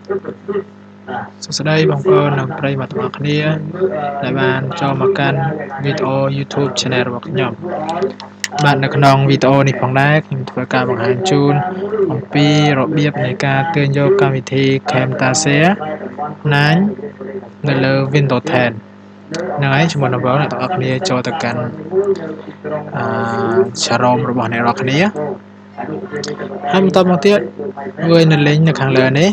សួស្តីបងប្អូននិងប្រិយមិត្តទាំងអស់គ្នាដែលបានចូលមកកាន់វីដេអូ YouTube Channel របស់ខ្ញុំបាទនៅក្នុងវីដេអូនេះផងដែរខ្ញុំធ្វើការបង្ហាញជូនអំពីរបៀបនៃការទាញយកកម្មវិធី Camtasia 9នៅលើ Windows 10ហ្នឹងហើយជំនុំដំបូងអ្នកទាំងអស់គ្នាចូលទៅកាន់អឺ Chrome របស់អ្នករាល់គ្នាហើយបន្តមកទៀតវាយនៅ link នៅខាងលើនេះ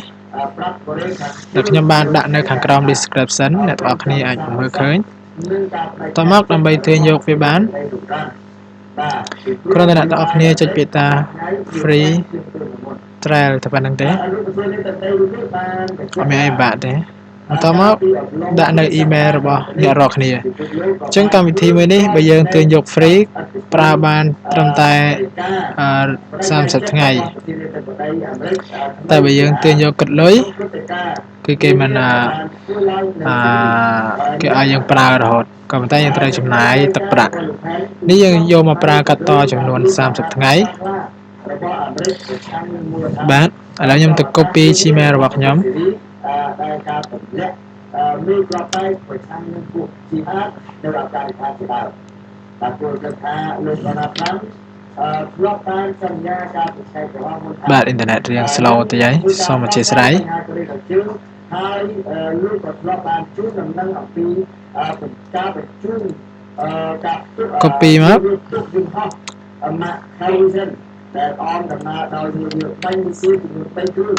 ដែលខ្ញុំបានដាក់នៅខាងក្រោម description អ្នកទាំងអស់គ្នាអាចមើលឃើញតមកដើម្បីទាញយកវាបានគ្រាន់តែអ្នកទាំងអស់គ្នាចុចពាក្យថា free trial តែប៉ុណ្្នឹងទេអត់មានអីបាក់ទេបន្តមកដាក់នៅ email របស់អ្នករាល់គ្នាអញ្ចឹងកម្មវិធីមួយនេះបើយើងទាញយក free ប្រើបានត្រឹមតែ30ថ្ងៃតែបើយើងទាញយកគិតលុយគឺគេមិនអឺគេឲ្យយើងប្រើរហូតក៏ប៉ុន្តែយើងត្រូវចំណាយទឹកប្រាក់នេះយើងយកមកប្រើកាត់តចំនួន30ថ្ងៃបាទឥឡូវខ្ញុំទៅ copy Gmail របស់ខ្ញុំ ដែលការទម្លាក់មេក្របបែកប្រឆាំងនឹងពួកជីហាតនៅអាហ្វហ្គានីស្ថានជាដើមបាទគួរគិតថាលោកដូណាល់ត្រាំធ្លាប់បានសន្យាការពិសេសរបស់មុនថា បាទអ៊ីនធឺណិតរៀង slow តិចហើយសូមអធិស្ឋាន ហើយលោកក៏ធ្លាប់បានជូនដំណឹងអំពីការបញ្ជូនការផ្ទុក copy មក យន្តហោះម៉ាក់ Harrison ដែលអមដំណើរដោយនាវាបាញ់មីស៊ីលចំនួន3គ្រឿង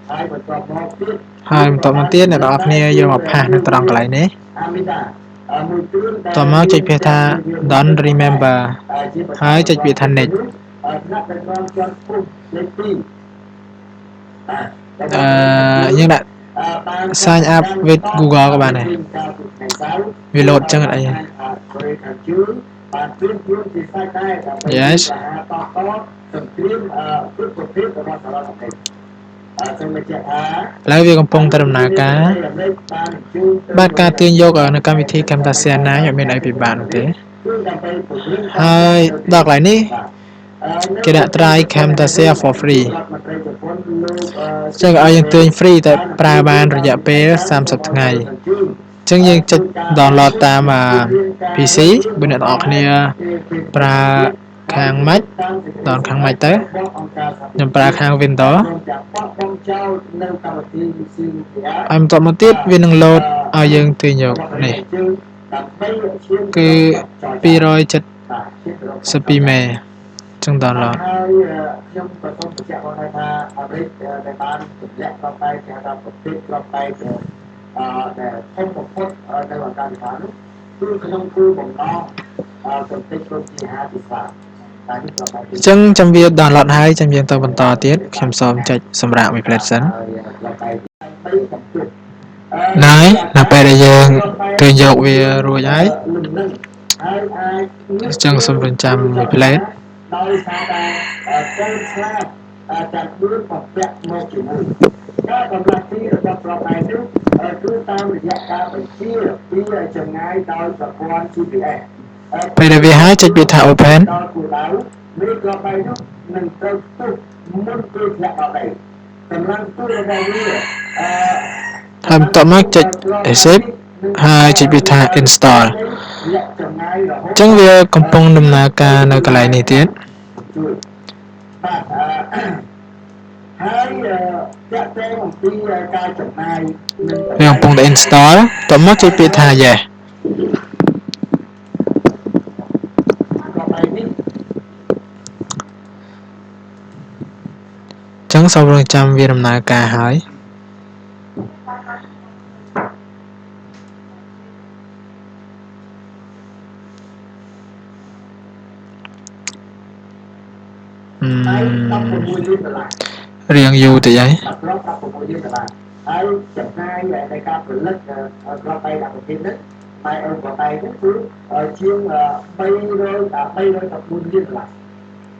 ហើយបន្ទាប់មកទៀត ហើយបន្តមកទៀតអ្នកនរគ្នាយកមក paste នៅត្រង់កន្លែងនេះតមកចុចពាក្យថា don't remember ហើយចុចពាក្យថា next អឺយើងដាក់ sign up with Google ក៏បានដែរវា load ចឹងអត់អី Yes ឥឡូវវាកំពុងតែដំណើរការបាទការទាញយកនៅកម្មវិធី Camtasia 9អត់មានអីពិបាកនោះទេហើយដល់កន្លែងនេះគេដាក់ try Camtasia for free ចឹងឲ្យយើងទាញ free តែប្រើបានរយៈពេល30ថ្ងៃចឹងយើងចុច download តាម PC បើអ្នកទាំងអស់គ្នាប្រើខាង Mac ដល់ខាង Mac ទៅខ្ញុំប្រើខាង Windows ហើយបន្តមកទៀតវានឹង load ឲ្យយើងទាញយកនេះគឺ272មេចឹង download ហើយខ្ញុំក៏សូមបញ្ជាក់ផងដែរថាអាមេរិកដែលបានទម្លាក់គ្រាប់បែកគេហៅថាប្រភេទគ្រាប់បែកអឺដែលធំបំផុតនៅអាហ្វហ្គានីស្ថាននោះគឺក្នុងគោលបំណងកម្ទេចក្រុមជីហាឌីស្លាម អញ្ចឹងចាំវា download ហើយចាំយើងទៅបន្តទៀតខ្ញុំសូមចុចសម្រាប់មួយផ្លែតសិនណែនៅពេលដែលយើងទាញយកវារួចហើយអញ្ចឹងសូមរងចាំមួយផ្លែត ដោយសារតែកូនឆ្លាតទាំង4បំពាក់មកជាមួយការបំលាស់ទីរបស់ប្របែនោះគឺតាមរយៈការបញ្ជាពីចម្ងាយដោយប្រព័ន្ធ GPS ពេលដែលវាហើយចុចពាក្យថា open ដល់គោលដៅមេក្របបែកនោះនឹងត្រូវផ្ទុះមុនពេលធ្លាក់ដល់ដីកម្លាំងផ្ទុះរបស់វាអឺ ហើយបន្ទាប់មកចុច exit ហើយចុចពាក្យថា install អញ្ចឹងវាកំពុងដំណើរការនៅកន្លែងនេះទៀត បាទហើយតាក់ទងអំពីការចំណាយ វាកំពុងតែ install តមកចុចពាក្យថា yes ចឹងសូមរងចាំវាដំណើរការហើយរៀងយូរតិចហើយ គ្រាប់16លានដុល្លារហើយចំណាយនៃការផលិតគ្រាប់បែកដាក់ប្រទេសនេះបែកគ្រាប់បែកនេះគឺជាង300 314លានដុល្លារ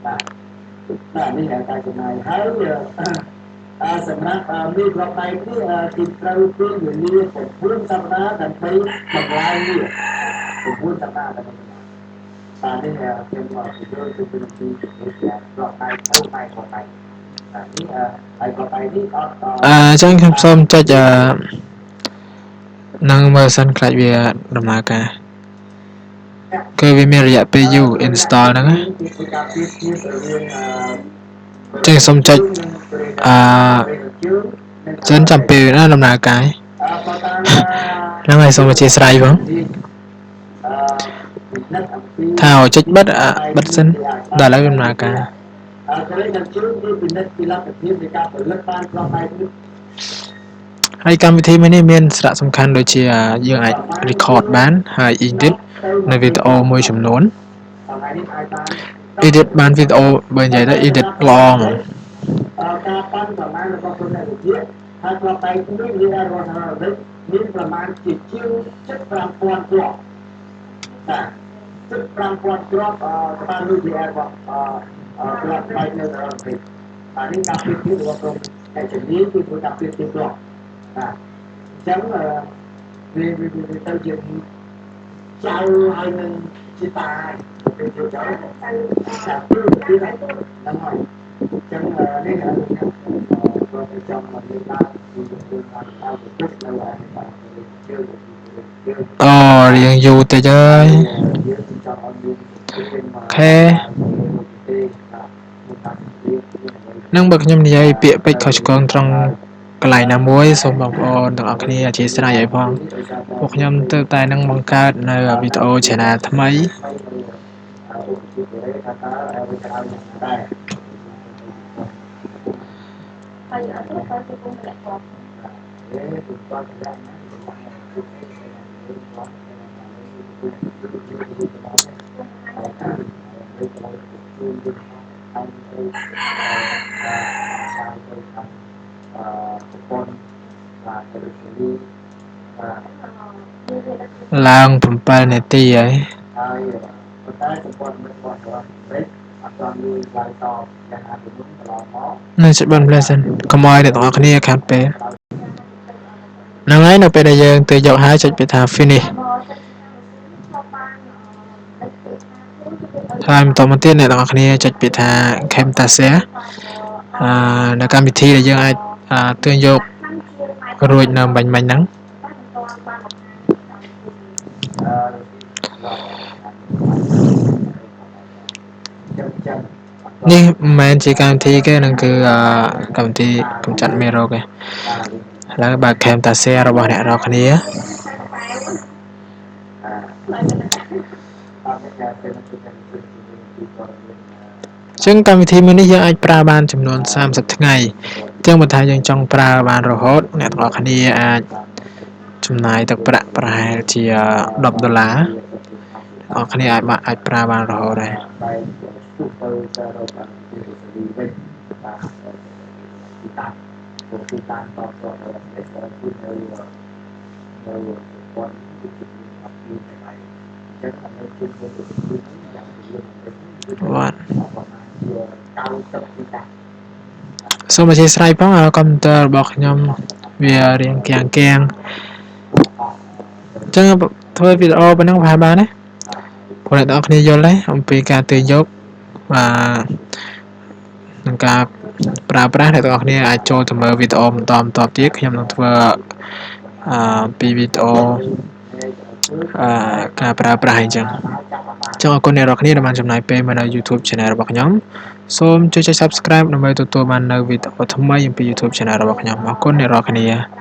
បាទបាទនេះការចំណាយហើយសម្រាប់មេគ្រាប់បែកនេះគេត្រូវពេលវេលា9សប្តាហ៍ដើម្បីបន្លាយវា9សប្តាហ៍ដើម្បីបាទនេះខ្ញុំមកពន្យល់ទៅពីគ្រាប់បែកទៅបែកគ្រាប់បែក អញ្ចឹងខ្ញុំសូមចុចអឺនឹងមើលសិនខ្លាចវាដំណើរការគឺវាមានរយៈពេលយូរ install ហ្នឹងណាចឹងសូមចុចអឺចឹងចាំពេលណាដំណើរការហ្នឹងហើយសូមអធិស្ឋានផងថាឲ្យចុចបិទអាបិទសិនដល់ឥឡូវដំណើរការហើយកម្មវិធីមួយនេះមានសារៈសំខាន់ដូចជាយើងអាច record បានហើយ edit នៅវីដេអូមួយចំនួន edit បានវីដេអូបើនិយាយទៅ edit ល្អហ្មង ការប៉ាន់ប្រមាណរបស់ក្រុមអ្នកវិទ្យាហើយគ្រាប់បែកនេះមានរបស់សហរដ្ឋអាមេរិកមានប្រមាណជាជាង75,000គ្រាប់បាទ75,000គ្រាប់ក្បាលនុយក្លេអ៊ែររបស់គ្រាប់បែកនៅសហរដ្ឋអាមេរិកបាទនេះការប្រៀបធៀបរបស់ក្រុមអ្នកជំនាញគឺធ្វើការប្រៀបធៀបគ្រាប់បាទអញ្ចឹងវាវាវាទៅជាចៅហើយនឹងជាតាពេលធ្វើចៅចាគឺគឺហ្នឹងហើយអញ្ចឹងនេះគាត់ចង់មកលើកឡើងពីរឿងបានទៅទៅនៅឯបាទជឿជឿ អូរៀងយូរតិចហើយ យើងចង់ឲ្យមាន OK នឹងបើខ្ញុំនិយាយពាក្យពេចន៍ខុសឆ្គងត្រង់កន្លែងណាមួយសូមបងប្អូនទាំងអស់គ្នាអធិស្ឋានឲ្យផងពួកខ្ញុំទើបតែនឹងបង្កើតនៅវីដេអូ channel ថ្មី ឡើង7នាទីហើយ ហើយប៉ុន្តែសម្ព័ន្ធមិត្តរបស់សហរដ្ឋអាមេរិកអត់ទាន់មានឆ្លើយតបយ៉ាងណាពីមុនកន្លងមក នៅចុចបនផ្លែសិនកុំឲ្យអ្នកទាំងអស់គ្នាខាត់ពេលហ្នឹងហើយនៅពេលដែលយើងទៅយកហើយចុចពាក្យថា finish ហើយបន្តមកទៀតអ្នកទាំងអស់គ្នាចុចពាក្យថា Camtasia អឺនៅកម្មវិធីដែលយើងអាចទាញយករួចនៅបាញ់មិញហ្នឹងនេះមិនមែនជាកម្មវិធីគេនឹងគឺកម្មវិធីកម្ចាត់មេរោគទេឥឡូវបើក Camtasia របស់អ្នករាល់គ្នាចឹងកម្មវិធីមួយនេះយើងអាចប្រើបានចំនួន30ថ្ងៃទាំងបើថាយើងចង់ប្រើបានរហូតអ្នកទាំងអស់គ្នាអាចចំណាយទឹកប្រាក់ប្រហែលជា10ដុល្លារអ្នកគ្នាអាចអាចប្រើបានរហូតដែរ ទៅទៅរកទីរីវិញបាទទីតាំងទីតាំងតតនៅនេះគឺនៅនៅព័ន្ធគឺមានអត់មានតែអញ្ចឹងអត់មានជិះទៅទីយ៉ាងលឿន បាទ ប្រមាណជា90ទីតាំង សូមអធិស្ឋានផងកុំព្យូទ័ររបស់ខ្ញុំវារៀងគៀងគៀងអញ្ចឹងធ្វើវីដេអូប៉ុណ្ណឹងប្រហែលបានទេព្រោះអ្នកទាំងអស់គ្នាយល់ទេអំពីការទាញយកបាទនឹងការប្រើប្រាស់អ្នកទាំងអស់គ្នាអាចចូលទៅមើលវីដេអូបន្តបន្តទៀតខ្ញុំនឹងធ្វើអឺពីវីដេអូអឺការប្រើប្រាស់អញ្ចឹងចង់អរគុណអ្នករាល់គ្នាដែលបានចំណាយពេលមកនៅ YouTube Channel របស់ខ្ញុំសូមជួយចុច Subscribe ដើម្បីទទួលបាននៅវីដេអូថ្មីអំពី YouTube Channel របស់ខ្ញុំអរគុណអ្នករាល់គ្នា។